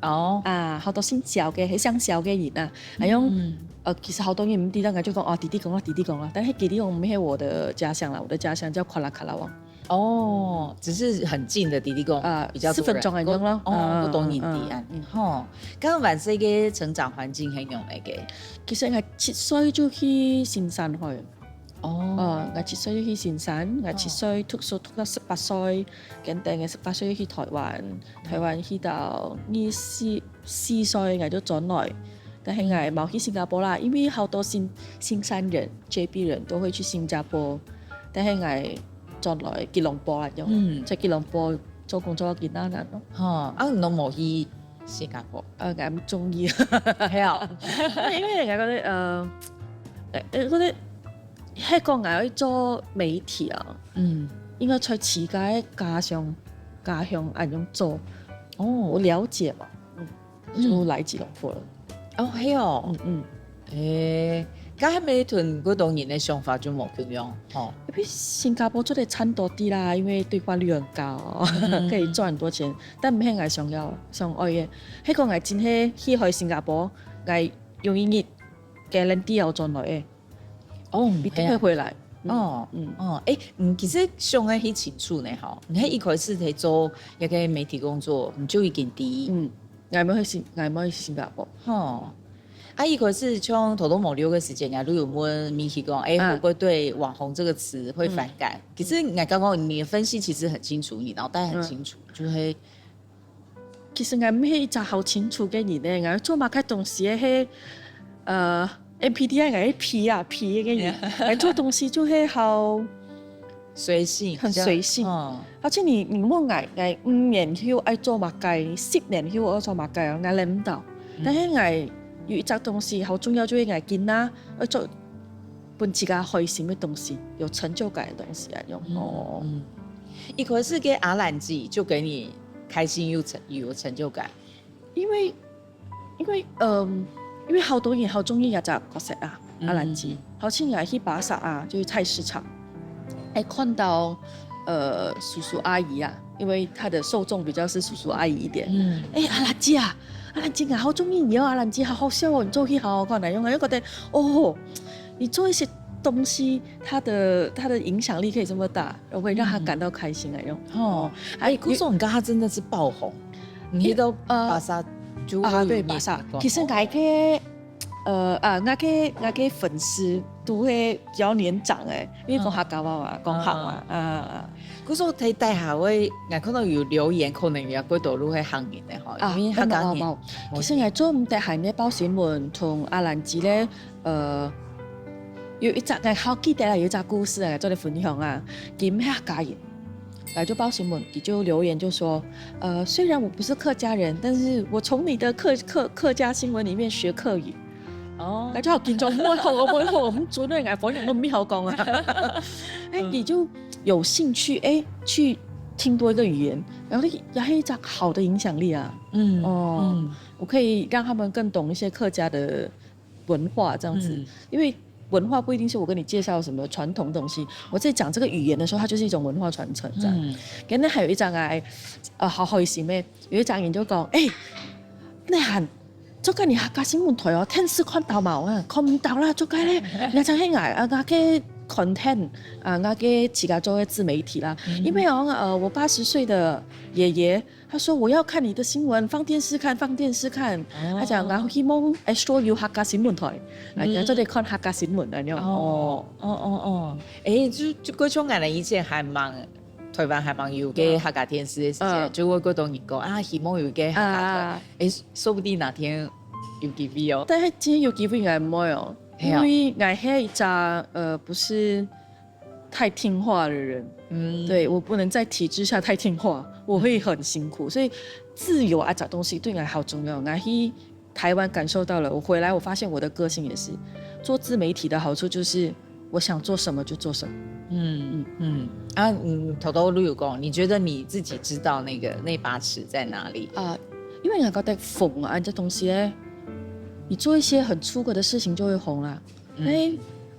哦，啊，好多姓小个，系姓小个人啊，还用，呃，其实好多人毋知道，就讲哦，弟弟讲啦，弟弟讲啦，但是弟弟讲毋系我的家乡啦，我的家乡叫卡拉卡拉旺。 哦，只是很近的弟弟讲，啊，比较多人，四分钟个样咯，哦，啊，不懂印第安，嗯，吼。刚刚晚上个成长环境很有那个，其实我七岁就去新山去，哦，啊，我七岁就去新山，我七岁读书读到十八岁，跟等个十八岁去台湾，台湾去到二十四岁我就转来，但系我冇去新加坡啦，因为好多新新山人、J B人都会去新加坡。 但系𠊎转来吉隆坡啊，嗯，在吉隆坡做工作个囡仔咯。吼，啊，你都冇去新加坡？呃，𠊎毋中意。系啊，因为人家觉得，呃，呃，觉得，系讲𠊎要做媒体啊，嗯，应该在自家个家乡，家乡恁样做。哦，我了解嘛，嗯，就来吉隆坡了。哦，系哦，嗯嗯。 诶，該係每一个人个想法就無共樣，吼。因為新加坡做得賺多啲啦，因為兌換率很高，可以賺很多錢。但毋係𠊎想要、想愛个，係講𠊎真係去去新加坡，𠊎用一日guarantee要轉來个，哦，一定會回來。哦，嗯，哦，誒，嗯，其實想个係清楚呢，吼，你係一開始在做一个媒體工作，你就已經知，嗯，𠊎無去新，𠊎無去新加坡。吼。 啊，一開始像頭頭無聊个時間，人都有問Miki講，誒，會不會對網紅這個詞會反感？其實應該剛剛你的分析其實很清楚，你腦袋很清楚，就會。其實𠊎毋係一隻好清楚个人呢，𠊎做麼个東西係，呃，M P D I𠊎係皮啊皮个人，𠊎做東西就係好隨性，很隨性。嗯。 而且你你問𠊎，𠊎五年後愛做麼个，十年後愛做麼个，𠊎諗毋到。但係𠊎有一隻東西好重要，就係𠊎今仔愛做分自家開心个東西，有成就感个東西啊，用哦。嗯，一開始个阿蘭姐就給你開心又成有成就感。因為 因為，嗯，因為好多人好中意這隻角色啊，阿蘭姐。好像𠊎去巴剎啊，就是菜市場，還看到，呃，叔叔阿姨啊，因為他的受眾比較是叔叔阿姨一點。嗯，哎，阿蘭姐啊，阿蘭姐啊，好中意你哦，阿蘭姐，好好笑哦，你做戲好好看啊，用啊，又覺得，哦，你做一些东西，它的它的影响力可以这么大，我会让他感到开心那种。哦，哎，故所你刚刚真的是爆红，你都巴萨就啊，对，巴萨。其实我个呃啊，我个我个粉丝都会比较年长哎，因为讲客家话嘛，讲客话啊。故所在底下会，我看到有留言，可能也过多路会行人的哈，因为客家人。其实我做唔得行个报新闻，同阿兰姐咧，呃。 有一隻，𠊎好記得啦，有一隻故事啊，做得分享啊。佢毋係客家人，來就報新聞，佢就留言就說，呃，雖然我不是客家人，但是我從你的客客客家新闻裡面學客語。哦，那就好緊張，我好我我我們主任啊，朋友都沒好講啊。哎，你就有興趣哎去聽多一個語言，然後也是一種好的影響力啊。嗯，哦，我可以讓他們更懂一些客家的 文化這樣子，因為文化不一定是我跟你介紹什麼傳統東西，我在講這個語言的時候，它就是一種文化傳承這樣。跟那還有一張啊，呃，好好意思咩？有一張人就講，哎，內涵，做个你客家新聞台哦，電視看到無啊？看毋到啦，做个咧，那張很矮啊，那个 content 啊，那个自家做个自媒体啦，因為哦，呃，我八十歲的爺爺。 他說我要看你的新聞，放電視看，放電視看。他講，然後希望 Astro 有客家新聞台，來，做得看客家新聞啊，那種。哦，哦哦哦，哎，就就過像俺以前還蠻，台灣還蠻有个客家電視的時間，就會過多人講啊，希望有个客家台，哎，說不定哪天有機會哦。但是今天有機會應該無哦，因為俺係一隻呃不是 太聽話的人，嗯，對，我不能在體制下太聽話，我會很辛苦，所以自由啊，這東西對我來好重要。我去台灣感受到了，我回來我發現我的個性也是，做自媒體的好處就是我想做什麼就做什麼。嗯嗯啊，嗯，頭頭都有講，你覺得你自己知道那個那把尺在哪裡？啊，因為我覺得紅啊這東西呢，你做一些很出格的事情就會紅啦。哎，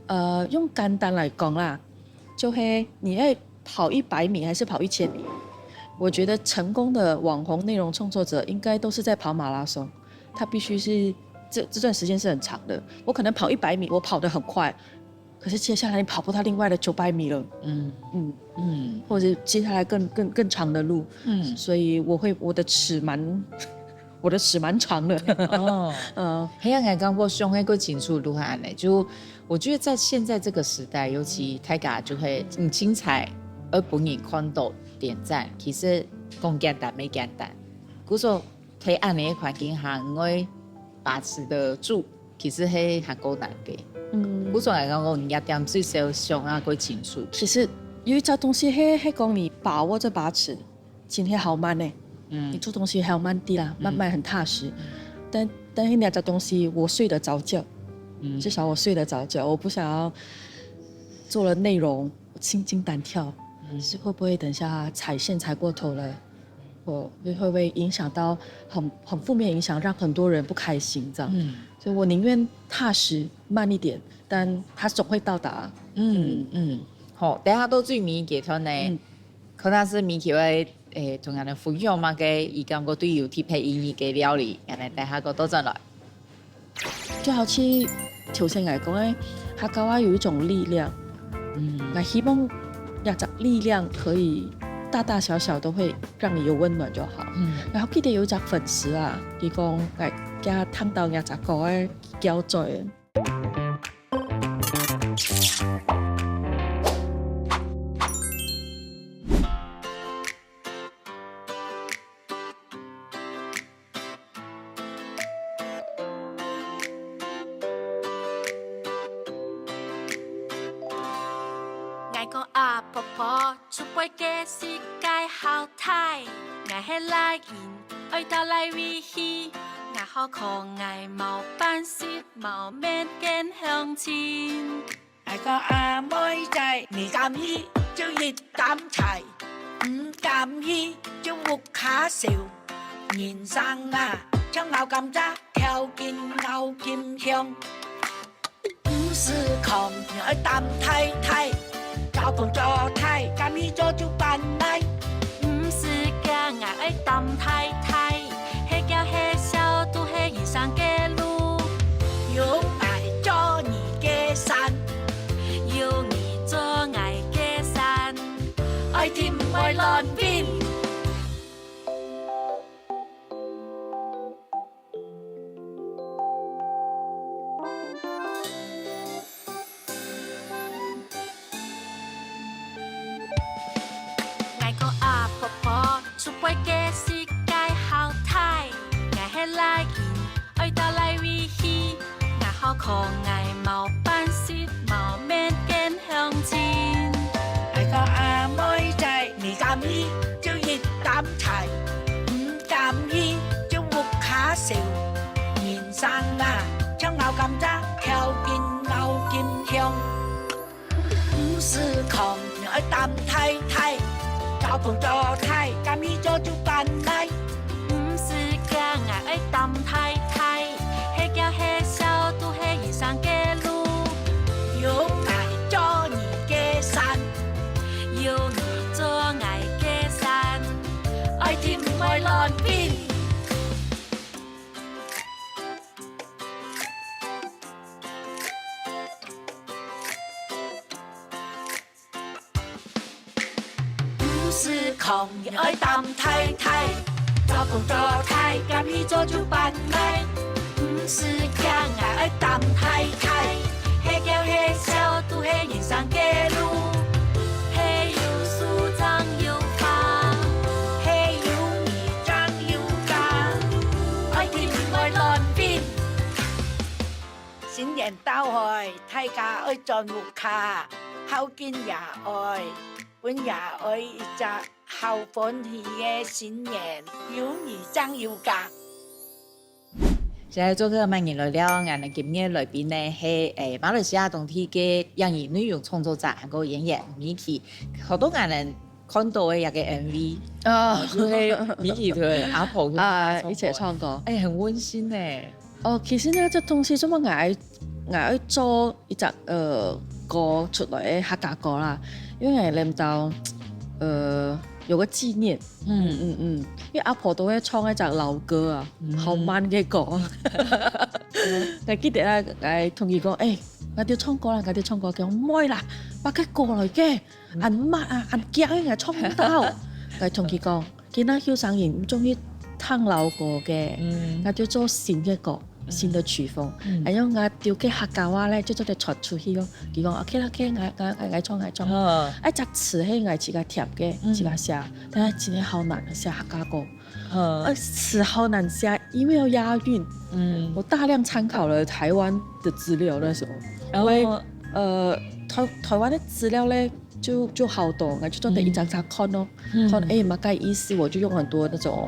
呃，用簡單來講啦， 就係你愛跑一百米還是跑一千米？我覺得成功的網紅內容創作者應該都是在跑馬拉松，他必須是這這段時間是很長的。我可能跑一百米，我跑得很快，可是接下來你跑不到另外的九百米了。嗯嗯嗯，或者接下來更更更長的路。嗯，所以我會我的尺蠻 我的尺蠻長的。哦，嗯，係啊，𠊎感覺上个過清楚如何呢？就我覺得在現在這個時代，尤其大家就會，嗯，精彩，而分人看到點讚，其實講簡單無簡單。故所在恁樣个環境下，你愛把持得住，其實係還較難个。嗯，故所𠊎感覺你這點最少想啊過清楚。其實有一隻東西，係係講你把握這把尺， 真係好慢呢。嗯，你做東西還要慢啲啦，慢慢很踏實。但但是那隻東西，我睡得著覺，嗯，至少我睡得著覺。我不想要做了內容，我心驚膽跳，是會不會等一下踩線踩過頭了？我會會不會影響到很很負面影響，讓很多人不開心這樣？嗯，所以我寧願踏實慢一點，但它總會到達。嗯嗯，好，等下到最尾結論呢， 可能係米奇會誒同𠊎兜分享麼个，佢感覺最有特別意義个料理，𠊎兜等下過倒轉來。就好似頭先𠊎講个，客家話有一種力量，嗯，𠊎希望這隻力量可以大大小小都會讓你有溫暖就好。嗯，然後記得有一隻粉絲啊，佢講𠊎佢聽到這隻歌个，佢叫做 𠊎个阿婆婆出背个世界好大，𠊎係倈人，愛到哪位去？𠊎好可愛，無辦事，無面見鄉親。𠊎个阿妹仔，你敢去就一擔柴，毋敢去就屋下愁。人生啊，像咬甘蔗，挑緊咬緊香。 毋使扛，你愛擔大大，交通做大，敢去做就辦來。毋使驚，𠊎愛擔大大，係噭係笑都係人生个路。有𠊎做你个傘，愛聽毋愛亂編。 𠊎个阿婆婆出背个世界好大，𠊎係倈人，愛到哪位去？𠊎好可愛，無辦事，無面見鄉親。𠊎个阿妹仔，你敢去就一擔菜，毋敢去就屋下愁。人生啊，像咬甘蔗，挑緊咬緊香。 毋使扛，你愛擔大大，做工做大，敢去做就辦來。毋使驚，𠊎愛擔大大，係噭係笑都係人生个路。有𠊎做你个傘，有你做𠊎个山，愛聽毋愛亂編。 毋使扛，愛擔大大，做工做大，敢去做就辦來。毋使驚，𠊎愛擔大大，係噭係笑都係人生个路。係有樹正有花，係有你正有家，愛聽毋愛亂編。 新年到來，大家愛轉屋下，孝敬爺哀，分爺哀一隻好歡喜个新年，有你正有家。現在做客慢人來了，𠊎等今日來賓呢係，誒，馬來西亞當地个影音內容創作者，還有演員Miki。好多𠊎等看到个一個MV，哦，就係Miki同阿婆啊，一起唱歌。哎，很溫馨呢。 哦，其實呢，這東西做麼𠊎愛，𠊎愛做一隻，呃，歌出來个客家歌啦，因為𠊎恅到，呃，有個紀念。嗯。嗯，嗯，因為阿婆都會唱一隻老歌啊，嗯。好慢个歌。𠊎記得啊，𠊎同佢講：「哎，𠊎兜唱歌啦，𠊎兜唱歌。」佢講：「毋愛啦，把該歌來个，恁慢啊，恁噭，𠊎唱毋到。」𠊎同佢講： 今仔後生人毋中意聽老歌个，嗯。𠊎就做新个歌，嗯。新的曲風。嗯。還有𠊎就个客家話咧，就做得傳出去哦。佢講：「OK啦，OK，𠊎，𠊎，𠊎，𠊎唱，𠊎唱。」嗯。啊，這詞係𠊎自家填个，嗯。自家寫，但係真的好難寫客家歌。嗯。呃，詞好難寫，因為要押韻。嗯。我大量參考了台灣的資料那時候，然後，因為，呃，台，台灣的資料咧，就，就好多，𠊎就做得一張張看哦。 嗯。看，哎，麼个意思，我就用很多那種，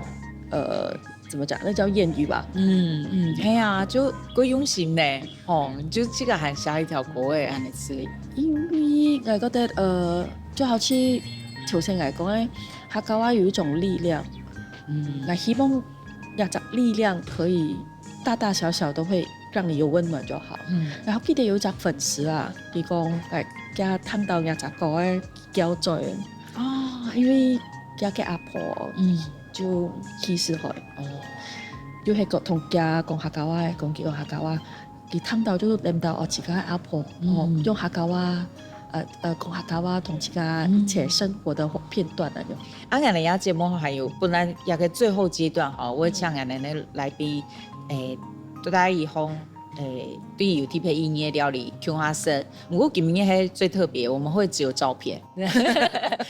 呃，怎麼講？那叫諺語吧。嗯，嗯，係啊，就過用心呢，吼，就自家還寫一條歌誒，恁樣子。因為𠊎覺得，呃，就好似頭先𠊎講誒，客家話有一種力量。嗯。𠊎希望這隻力量可以大大小小都會讓你有溫暖就好。嗯。然後記得有一隻粉絲啊，佢講，哎，佢聽到這隻歌誒， 叫做，哦。因為佢个阿婆，嗯。就去世忒。哦。又係講同佢講客家話，講佢講客家話，佢聽到就恅到哦，自家阿婆，哦，嗯。用客家話，呃，呃，講客家話同自家一切生活的片段那種。嗯。啊，𠊎等這節目還有本來這個最後階段吼，𠊎請𠊎等个來賓，誒，到底以後，誒，對於有特別意義个料理，共下食。 毋過今日係最特別，我們會只有照片。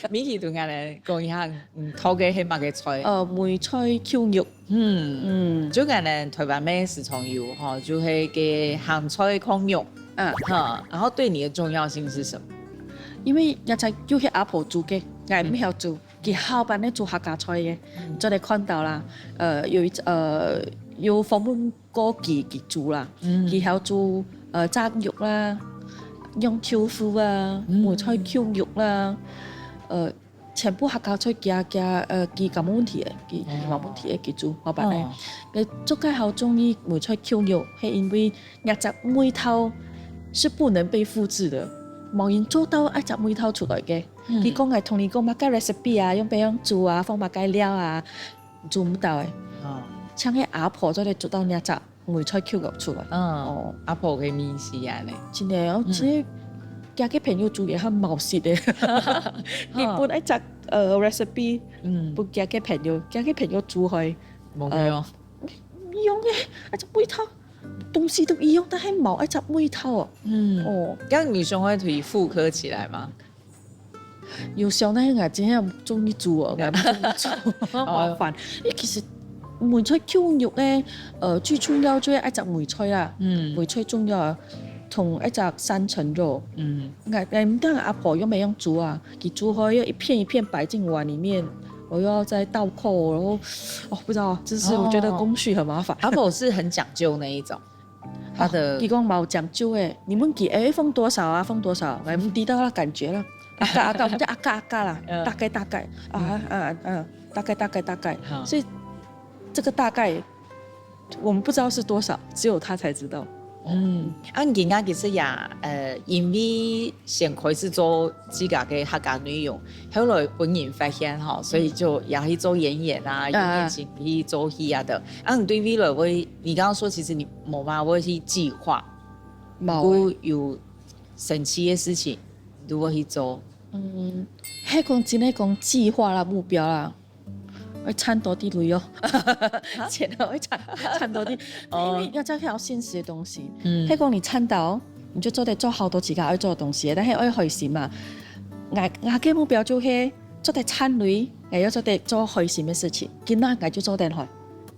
Miki同𠊎等講一下，嗯，討个係麼个菜？呃，梅菜扣肉。嗯。嗯。就𠊎等台灣乜時常有吼，就係个鹹菜炕肉。啊。哈，然後對你的重要性是什麼？因為這隻就係阿婆煮个，𠊎毋曉煮，嗯。佢好般个煮客家菜个，嗯。做得看到啦。呃，有一隻，呃，有訪問 過佢，佢煮啦。嗯。佢曉煮，呃，炸肉啦，用豆腐啊，嗯。梅菜扣肉啦，呃，全部客家菜佢，佢，呃，佢敢無問題誒，佢，哦。佢無問題誒，佢煮，老闆誒。哦。佢做得好中意梅菜扣肉，係因為這隻味道是不能被複製的，無人做到這隻味道出來个。嗯。佢講，𠊎同你講麼个recipe啊，用怎樣煮啊，放麼个料啊， 做毋到誒。哦。像該阿婆做得做到這隻梅菜扣肉出來。嗯，哦。阿婆个味緒恁樣。真个哦，嗯。這，佢个朋友煮个還無食个。你分一隻，呃，recipe，嗯。分佢个朋友，佢个朋友煮開，無用。呃，一樣个，一隻味道，東西都一樣，但係無一隻味道哦。嗯。哦。這樣你想要可以復刻起來嗎？有想，但係𠊎真係中意煮哦，𠊎毋中意煮，麻煩。因為其實梅菜扣肉呢，呃，最重要就係一隻梅菜啦，嗯。梅菜重要啊，同一隻三層肉。嗯。𠊎，𠊎毋知阿婆用麼樣煮啊，佢煮好要一片一片擺進碗裡面，我又要再倒扣，然後，哦，不知道，就是我覺得工序很麻煩。哦。阿婆是很講究那一種。 他的，佢講無講究誒，你問佢，誒，放多少啊，放多少？來，我們知道他感覺了。啊嘎啊嘎，我們叫啊嘎啊嘎啦，嗯。大概大概，啊，嗯。啊，啊，大概大概大概。好。所以這個大概，我們不知道是多少，只有他才知道。嗯，啊，你今日其實也，呃，因為先開始做自家个客家內容，後來分人發現吼，所以就也去做演員啊，啊。有熱情去做戲啊的。啊，你對未來會，你剛剛說其實你無嘛會去計劃，無誒。不過有神奇的事事情，你都會去做。嗯，係講真个講計劃啦、目標啦，愛賺多啲鐳哦，錢啊愛賺，賺多啲，哦。因為要這條現實的東西。嗯。係講你賺到，你就做得做好多自家愛做的東西，但係愛開心嘛。𠊎，𠊎个目標就係做得賺鐳，𠊎又做得做開心的事情，今日𠊎就做得開。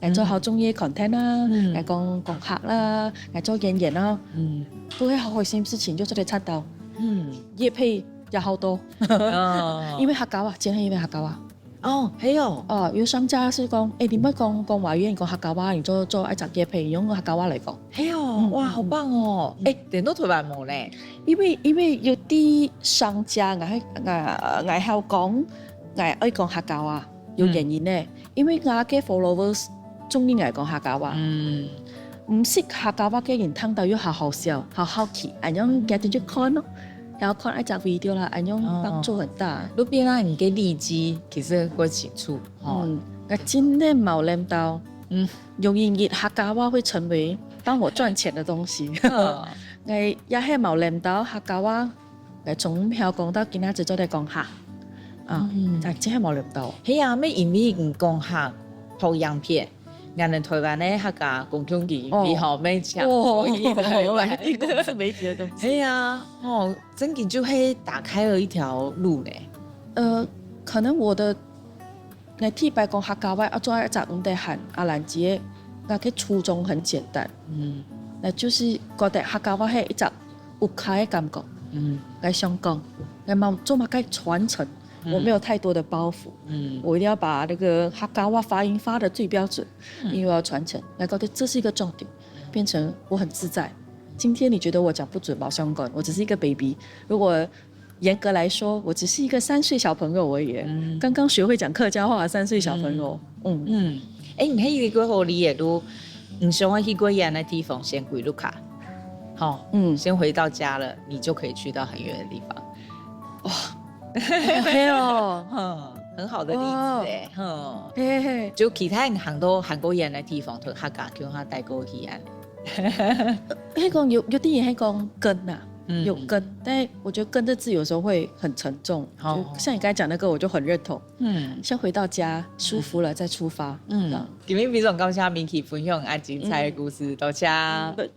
𠊎做好中意个content啊，嗯。𠊎講，講客啦，𠊎做演員啊，嗯。都係好開心事情，就做得賺到。嗯。業配也好多。哦。因為客家話，真係因為客家話。哦，係哦。哦，有商家是講，誒，你毋好講，講華語，你講客家話，你做，做一隻業配，用客家話來講。係哦，嗯，哇，嗯，好棒哦。嗯。誒，等到台灣無呢？因為，因為有啲商家，𠊎，𠊎，𠊎曉講，𠊎愛講客家話，有原因呢。嗯。 因為𠊎个followers中意𠊎講客家話。嗯。毋識客家話个人聽到又好好笑，好好奇，恁樣佢就去看咯，然後看一隻video啦，恁樣幫助很大。哦。路邊啊，你个利基其實會清楚，吼。嗯，𠊎真个無諗到，嗯。有一日客家話會成為幫我賺錢的東西。嗯。𠊎也係無諗到客家話 𠊎從毋曉講到今仔日做得講客。啊，嗯。但真係無諗到。係啊，乜因為你講客，拍影片，𠊎等台灣个客家公眾人物吼，哦。乜搶哦，一定是媒體的東西。係啊，哦，真个就係打開了一條路呢。呃，可能我的 𠊎第一擺講客家話，啊，做一隻毋得閒，阿蘭姐，𠊎个初衷很簡單，嗯。那就是覺得客家話係一隻屋下个感覺，嗯。𠊎想講，𠊎無做麼个傳承，嗯。我沒有太多的包袱，嗯。我一定要把那個客家話發音發得最標準，嗯。因為我要傳承，𠊎覺得這是一個重點，變成我很自在。今天你覺得我講不準，無相干，我只是一個baby。如果 嚴格來說，我只是一個三歲小朋友而已，嗯。剛剛學會講客家話的三歲小朋友。嗯。嗯。嗯。誒，你還有一個好理解，你想要去過遠个地方，先歸屋下。吼，嗯。先回到家了，你就可以去到很遠的地方。哇，係哦。哼，很好的例子誒，哇。哼。係，係。就其他人行到，行過遠个地方，同客家，叫佢帶過去啊。係講有，有啲人係講根啊，嗯。有根，但我覺得根這字有時候會很沉重，哦。就像你剛才講那個，我就很認同。嗯。先回到家，舒服了再出發，嗯。這樣。今日非常感謝Minky分享恁精彩个故事，嗯。多謝。嗯。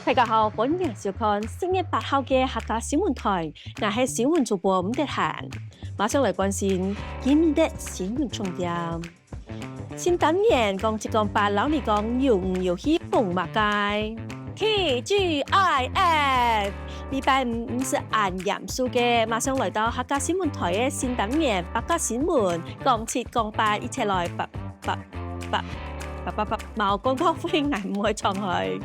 大家好，歡迎收看四月八號个客家新聞台，𠊎係新聞主播吳德涵。馬上來關心今日个新聞重點。 新單元講一講八，摎你講有魚有戲紅麼个？T G I F，禮拜五毋使恁嚴肅个，馬上來到客家新聞台个新單元八卦新聞，講七講八，一齊來八八八八八八，無廣告費𠊎毋會唱開。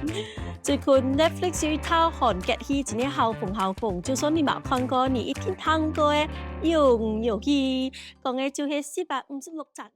最近Netflix有一套韓國戲，真个好紅好紅，就算你無看過，你一定聽過个，有魚有戲，講个就係四百五十六隻魚。